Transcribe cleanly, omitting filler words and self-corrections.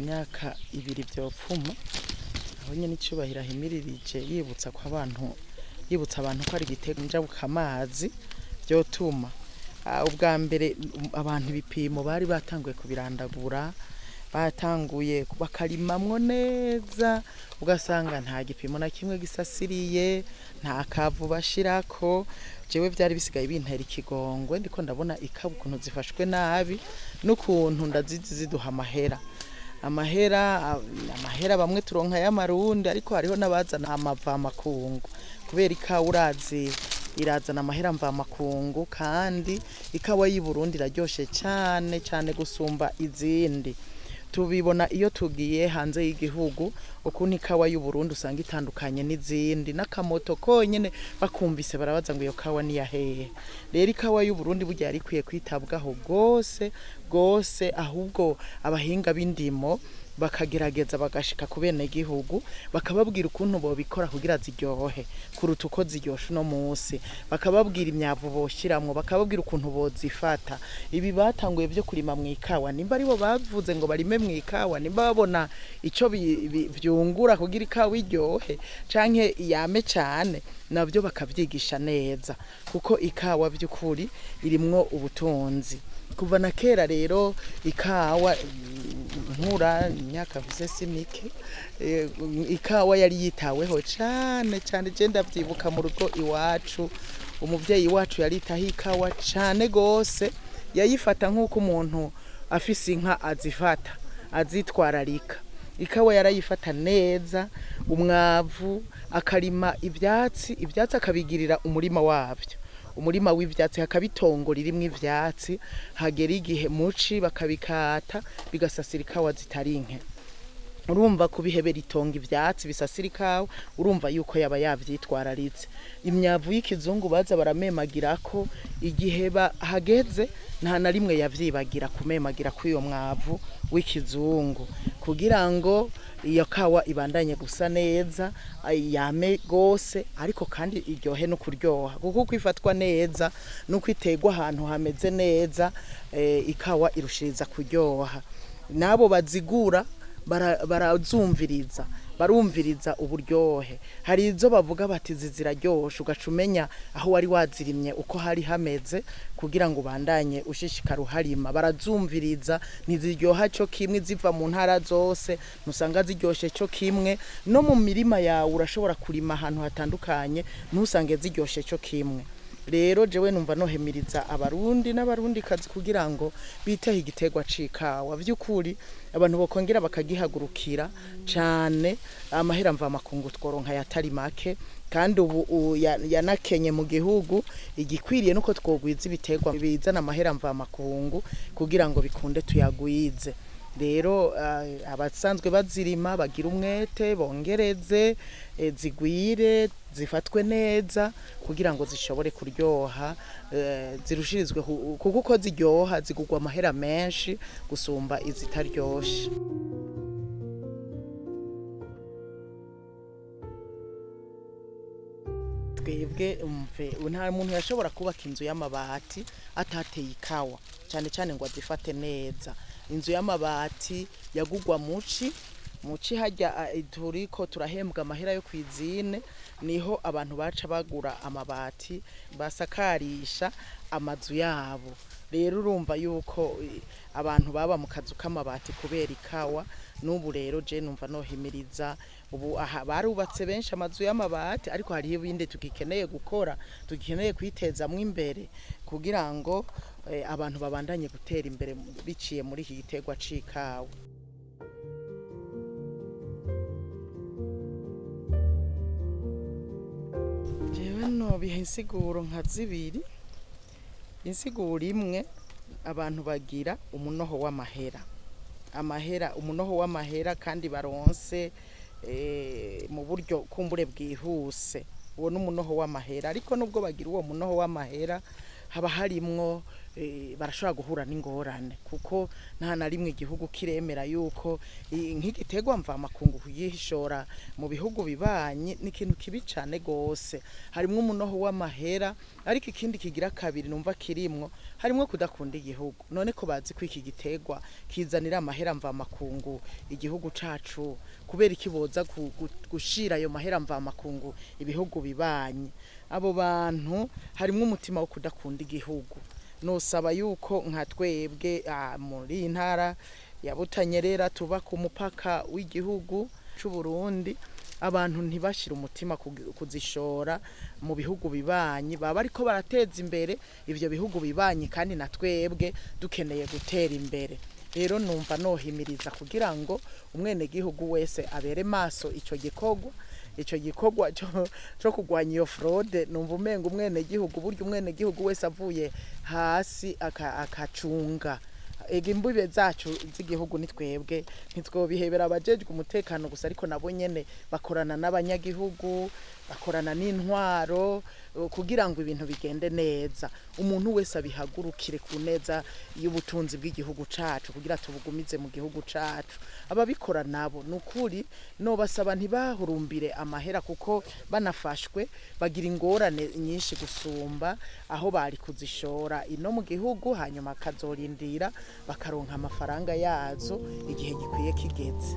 Imyaka 2 vyopfuma aho nyene icubahiro ahimiririje yibutsa ko abantu yibutsa abantu ko ari igiterwa njabukamazi vyotuma ubwa mbere abantu ibipimo bari batanguye kubirandagura, batanguye bakarimamwo neza, ugasanga nta gipimo na kimwe gisasiriye, nta kavu bashirako. Jewe vyari bisigaye bintera ikigongwe ndiko ndabona ikawa ukuntu zifashwe nabi n'ukuntu ndazizi ziduha amahera. Amahera bamwe turonka y'amarundi, ariko hariho n'abazana amavamakungu kubera ikawa urazi irazana amahera mvamakungu, kandi ikawa y'i Burundi iraryoshe cane cane gusumba izindi. Tubibona iyo tugiye hanze y'igihugu ukuntu ikawa y'u Burundi usanga itandukanye n'izindi, n'akamoto konyene bakumvise barabaza ngo iyo kawa niya hehe. Rero ikawa y'u Burundi burya yari ikwiye kwitabwaho gose gose, ahubwo abahinga b'indimo bakagerageza bagashika ku benegihugu bakababwira ukuntu bobikora kugira ziryohe kuruta uko ziryoshe uno musi, bakababwira imyavu boshiramwo, bakababwira ukuntu bozifata. Ibi batanguye vyo kurima mw'ikawa, nimba aribo bavuze ngo barime mw'ikawa, nimba babona ico vyungura kugira ikawa iryohe canke yame cane, navyo bakavyigisha neza, kuko ikawa vy'ukuri irimwo ubutunzi. Kuva na kera rero ikawa nkura imyaka mfise si mike, ikawa yari yitaweho cane cane. Je ndavyibuka mu rugo iwacu, umuvyeyi wacu yaritaho ikawa cane gose, yayifata nk'uko umuntu afise inka azifata, azitwararika. Ikawa yarayifata neza, umwavu, akarima ivyatsi, ivyatsi akabigirira umurima wavyo, umurima w'ivyatsi, hakaba itongo ririmwo ivyatsi, hagera igihe muci bakabikata bigasasira ikawa zitari nke. Urumva kubihebera itongo ivyatsi bisasira ikawa, urumva yuko yaba yavyitwararitse. Imyavu y'ikizungu baza baramemagirako igihe hageze, nta na rimwe yavyibagira kumemagira kw'iyo mwavu w'ikizungu, kugira ngo iyo kawa ibandanye gusa neza, yame gose, ariko kandi iryohe no kuryoha, kuko uko ifatwa neza nuko iterwa ahantu hameze neza, ikawa irushiriza kuryoha. N'abo bazigura barazumviriza, barumviriza uburyohe. Hari izo bavuga bati izi ziraryoshe, ugaca umenya aho wari wazirimye uko hari hameze kugira ngo ubandanye ushishikara uharima. Barazumviriza, ntiziryoha co kimwe ziva mu ntara zose, ntusanga ziryoshe co kimwe. No mu mirima yawe urashobora kurima ahantu hatandukanye ntusange ziryoshe co kimwe. Rero jewe numva nohemiriza abarundi n'abarundikazi kugira ngo biteho igiterwa c'ikawa. Vy'ukuri abantu bokongera bakagihagurukira cane, amahera mvamakungu tworonka yatari make, kandi ubu yanakenye mu gihugu. Igikwiriye nuko twogwiza ibiterwa bizana amahera mvamakungu kugira ngo bikunde tuyagwize. Rero abasanzwe bazirima bagira umwete, bongereze, zigwire, zifatwe neza kugira ngo zishobore kuryoha, zirushirizwe, kuko uko ziryoha zigurwa amahera menshi gusumba izitaryoshe. Twebwe umve, nta muntu yashobora kubaka inzu y'amabati atateye ikawa, cane cane ngo azifate neza. Inzu y'amabati yagurwa muci muci harya turiko turahembwa amahera yo kw'izine, niho abantu baca bagura amabati basakarisha amazu yabo. Rero urumva yuko abantu baba mu kazu k'amabati kubera ikawa. N'ubu rero je numva nohimiriza, ubu aha barubatse benshi amazu y'amabati, ariko hariho ibindi tugikeneye gukora, tugikeneye kwitezamwo imbere kugira ngo abantu babandanye gutera imbere biciye muri iki giterwa c'ikawa. Jewe nobiha insiguro nka zibiri. Insiguro imwe, abantu bagira umunoho w'amahera, amahera, umunoho w'amahera kandi baronse mu buryo kumbure bwihuse, uwo n'umunoho w'amahera. Ariko nubwo bagira uwo munoho w'amahera, haba harimwo barashobora guhura n'ingorane, kuko nta na rimwe igihugu kiremera yuko nk'igiterwa mvamakungu kuyishora mu bihugu bibanyi ni ikintu kibi cane gose. Harimwo umunoho w'amahera, ariko ikindi kigira kabiri numva kirimwo, harimwo kudakunda igihugu. None ko bazi ko iki giterwa kizanira amahera mvamakungu igihugu cacu, kubera iki boza gushira ayo mahera mvamakungu ibihugu bibanyi? Abo bantu harimwo umutima wo kudakunda igihugu. Nosaba yuko nka twebwe muri iyi ntara ya Butanyerera tuba ku mupaka w'igihugu c'u Burundi, abantu ntibashire umutima kuzishora mu bihugu bibanyi, baba ariko barateza imbere ivyo bihugu bibanyi, kandi na twebwe dukeneye gutera imbere. Rero numva nohimiriza kugira ngo umwenegihugu wese abere maso ico gikorwa, ico gikorwa co kurwanya iyo fraude. Numva umenga umwenegihugu, burya umwenegihugu wese avuye hasi akacunga ega imbibe zacu z'igihugu, ni twebwe, ntitwobihebera abajejwe umutekano gusa, ariko nabo nyene bakorana n'abanyagihugu, bakorana n'intwaro kugira ngo ibintu bigende neza. Umuntu wese abihagurukire ku neza y'ubutunzi bw'igihugu cacu, kugira tubugumize mu gihugu cacu. Ababikora nabo ni ukuri nobasaba ntibahurumbire amahera, kuko banafashwe bagira ingorane nyinshi gusumba aho bari kuzishora ino mu gihugu, hanyuma akazorindira bakaronka amafaranga yazo igihe gikwiye kigeze.